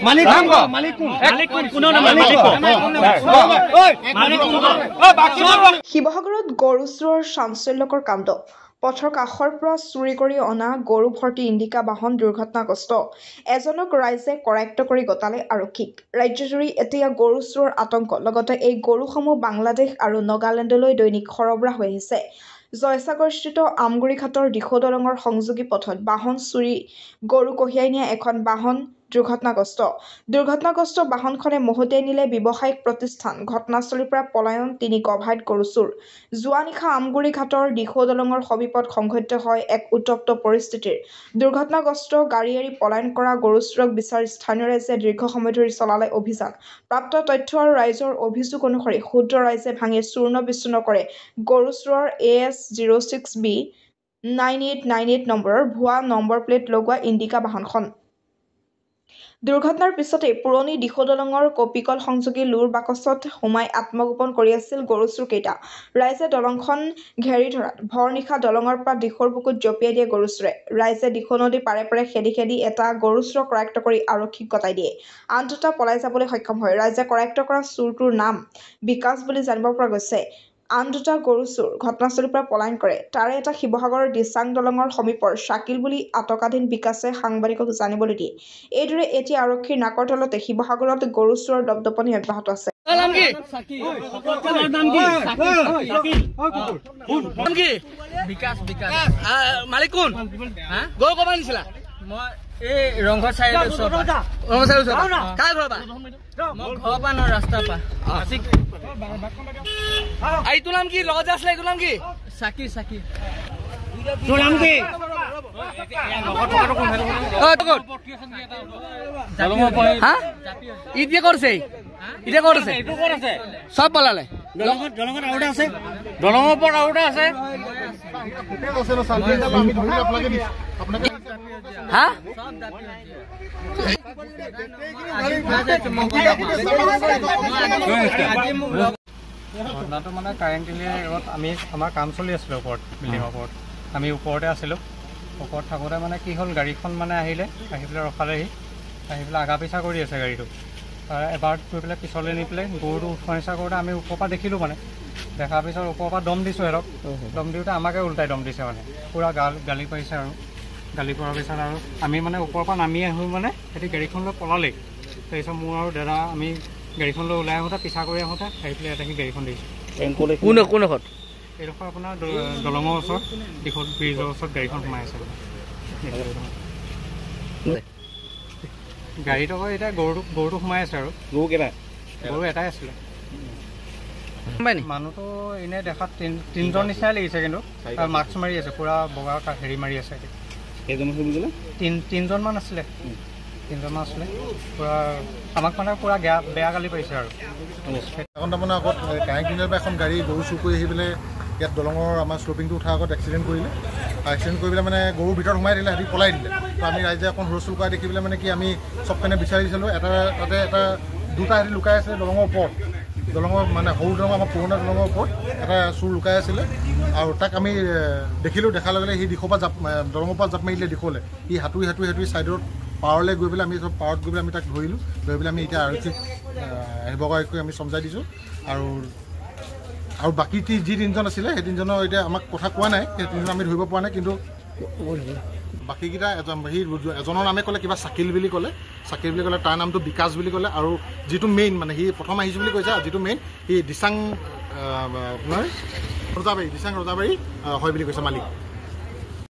মালিক নাম ক মালিক কোন মালিক কোন কোন মালিক মালিক কোন। শিৱসাগৰত গৰু চোৰৰ চাঞ্চল্যকৰ কাণ্ড। পথৰ কাষৰ পৰা চুৰি কৰি অনা গৰু ভৰ্তি ইণ্ডিকা বাহন দুৰ্ঘটনাগ্ৰস্ত। এজনক ৰাইজে কৰায়ত্ব কৰি গতালে আৰক্ষীক। ৰাজ্যজুৰি এতিয়া গৰু চোৰৰ আতংক। লগতে এই গৰুসমূহ বাংলাদেশ আৰু নগালেণ্ডলৈ দৈনিক সৰবৰাহ হৈ আহিছে। জয়সাগৰস্থিত আমগুৰিঘাটৰ দিখৌ দলঙৰ সংযোগী পথত বাহন চুৰি গৰু কঢ়িয়াই নিয়া এখন বাহন দুৰ্ঘটনাগ্ৰস্ত। দুৰ্ঘটনাগ্ৰস্ত বাহনখনে মহতিয়াই নিলে ব্যৱসায়িক প্ৰতিষ্ঠান। ঘটনাস্থলীৰ পৰা পলায়ন তিনি গভাইত গৰু চোৰ। যোৱা নিশা আমগুৰিঘাটৰ দিখৌ দলঙৰ সমীপত সংঘটিত হয় এক উত্তপ্ত পৰিস্থিতিৰ। দুৰ্ঘটনাগ্ৰস্ত গাড়ী এৰি পলায়ন কৰা গৰু চোৰক বিচাৰি স্থানীয় ৰাইজে দীৰ্ঘ সময় ধৰি চলালে অভিযান। প্ৰাপ্ত তথ্য আৰু ৰাইজৰ অভিযোগ অনুসৰি ক্ষুদ্ৰ ৰাইজে ভাঙি চূৰ্ণ বিচূৰ্ণ কৰে গৰু চোৰৰ AS 06 B 9898 নম্বৰৰ ভুৱা নম্বৰ প্লেট লগোৱা ইণ্ডিকা বাহনখন। দুৰ্ঘটনাৰ পিছতেই পুৰণি দিখৌ দলঙৰ কপিকল সংযোগী লোৰ বাকচত সোমাই আত্মগোপন কৰি আছিল গৰু চোৰকেইটা। ৰাইজে দলংখন ঘেৰি ধৰাত ভৰ নিশা দলঙৰ পৰা দিখৌৰ বুকুত জঁপিয়াই দিয়ে গৰু চোৰে। ৰাইজে দিখৌ নদী পাৰে পাৰে খেদি খেদি এটা গৰু চোৰক কৰায়ত্ব কৰি আৰক্ষীক গতাই দিয়ে। আন দুটা পলাই যাবলৈ সক্ষম হয়। ৰাইজে কৰায়ত্ব কৰা চোৰটোৰ নাম বিকাশ বুলি জানিব পৰা গৈছে। আন দুটা গৰু চোৰ ঘটনাস্থলীৰ পৰা পলায়ন কৰে। তাৰে এটা শিৱসাগৰৰ দিচাং দলঙৰ সমীপৰ শাকিল বুলি আটকাধীন বিকাশে সাংবাদিকক জানিবলৈ দিয়ে। এইদৰে এতিয়া আৰক্ষীৰ নাকৰ তলতে শিৱসাগৰত গৰু চোৰৰ দপদপনি অব্যাহত আছে। মালিক কোন? গৰু ক'ৰপৰা আনিছিলা? মই এই ৰংঘৰ চাৰিআলিৰ ওচৰৰ পৰা। ৰংঘৰ চাৰিআলিৰ ওচৰৰ পৰা? কাৰ ঘৰৰ পৰা? মই ঘৰৰ পৰা নহয়, ৰাস্তাৰ পৰা। এইটো নাম কি? লগত যে আছিলে এইটো নাম কি? চাকি চাকি। তোৰ নাম কি? এতিয়া ক'ত আছে? এতিয়া ক'ত আছে? চব পলালে। দলঙত আৰু এটা আছে, দলঙৰ ওপৰত আৰু এটা আছে। হা? ঘটনাটো মানে কাৰেণ্ট আগত আমি আমাৰ কাম চলি আছিলে ওপৰত, বিল্ডিঙৰ ওপৰত। আমি ওপৰতে আছিলোঁ। ওপৰত থাকোঁতে মানে কি হ'ল, গাড়ীখন মানে আহিলে, আহি পেলাই ৰখালেহি। আহি পেলাই আগা পিছা কৰি আছে গাড়ীটো। এবাৰ গৈ পেলাই পিছলৈ নি পেলাই গৰুটো উঠোৱা নিচিনা কৰোঁতে আমি ওপৰৰ পৰা দেখিলোঁ। মানে দেখাৰ পিছত ওপৰৰ পৰা দম দিছোঁ সিহঁতক। দম দিওঁতে আমাকে ওল্টাই দম দিছে, মানে পূৰা গালি পাৰিছে। আৰু গালি পৰাৰ পিছত আৰু আমি মানে ওপৰৰ পৰা নামি আহোঁ, মানে সিহঁতি গাড়ীখন লৈ পলালেই। তাৰপিছত মোৰ আৰু দাদা আমি গাড়ীখন লৈ ওলাই আহোঁতে পিছা কৰি আহোঁতে আহি পেলাই ইয়াত আহি গাড়ীখন দেখিছোঁ। কোনডোখৰত? এইডোখৰ আপোনাৰ দলঙৰ ওচৰত, দিখৌ ব্ৰিজৰ ওচৰত গাড়ীখন সোমাই আছে। গাড়ীত আকৌ এতিয়া গৰুটো সোমাই আছে। আৰু গৰু কেইটা? গৰু এটাই আছিলে। মানুহটো এনেই দেখাত তিনিজন নিচিনাই লাগিছে, কিন্তু মাস্ক মাৰি আছে, পূৰা বগা হেৰি মাৰি আছে। তিনিজনমান আছিলে, তিনিজনমান আছিলে। পূৰা আমাক মানে পূৰা বেয়া গালি পাৰিছে। আৰু এঘণ্টামানৰ আগত কাৰেণ্ট তিনিআলিৰ পৰা এখন গাড়ী গৰু চুৰ কৰি আহি পেলাই ইয়াত দলঙৰ আমাৰ শ্লোপিংটো উঠাৰ আগত এক্সিডেণ্ট কৰিলে। এক্সিডেণ্ট কৰি পেলাই মানে গৰুৰ ভিতৰত সোমাই দিলে, সিহঁতি পলাই দিলে। তো আমি ৰাইজে অকণ হুলস্থুল কৰা দেখি পেলাই মানে কি আমি চব পিনে বিচাৰিছিলোঁ। এটা তাতে এটা দুটা সিহঁতি লুকাই আছিলে দলঙৰ ওপৰত, দলঙৰ মানে সৰু দলঙৰ আমাৰ পুৰণা দলঙৰ ওপৰত এটা চোৰ লুকাই আছিলে। আৰু তাক আমি দেখিলোঁ। দেখাৰ লগে লগে সি দিশৰ পৰা জাপ, দলঙৰ পৰা জাপ মাৰি দিলে দিশলৈ। সি সাঁতুৰি সাঁতুৰি সাঁতুৰি ছাইডত পাৰলৈ গৈ পেলাই আমি চব পাৰত গৈ পেলাই আমি তাক ধৰিলোঁ। ধৰি পেলাই আমি এতিয়া আৰক্ষীক শিৱসাগৰ আৰক্ষীক আমি চমজাই দিছোঁ। আৰু আৰু বাকী যি তিনিজন আছিলে সেই তিনিজনৰ এতিয়া আমাক কথা কোৱা নাই, সেই তিনিজন আমি ধৰিব পৰা নাই। কিন্তু বাকীকেইটা এজন সি এজনৰ নামে ক'লে কিবা চাকিল বুলি ক'লে, চাকিল বুলি ক'লে, তাৰ নামটো বিকাশ বুলি ক'লে। আৰু যিটো মেইন মানে সি প্ৰথম আহিছোঁ বুলি কৈছে, যিটো মেইন সি দিচাং আপোনাৰ ৰজাবাৰী, দিচাং ৰজাবাৰী হয় বুলি কৈছে মালিক।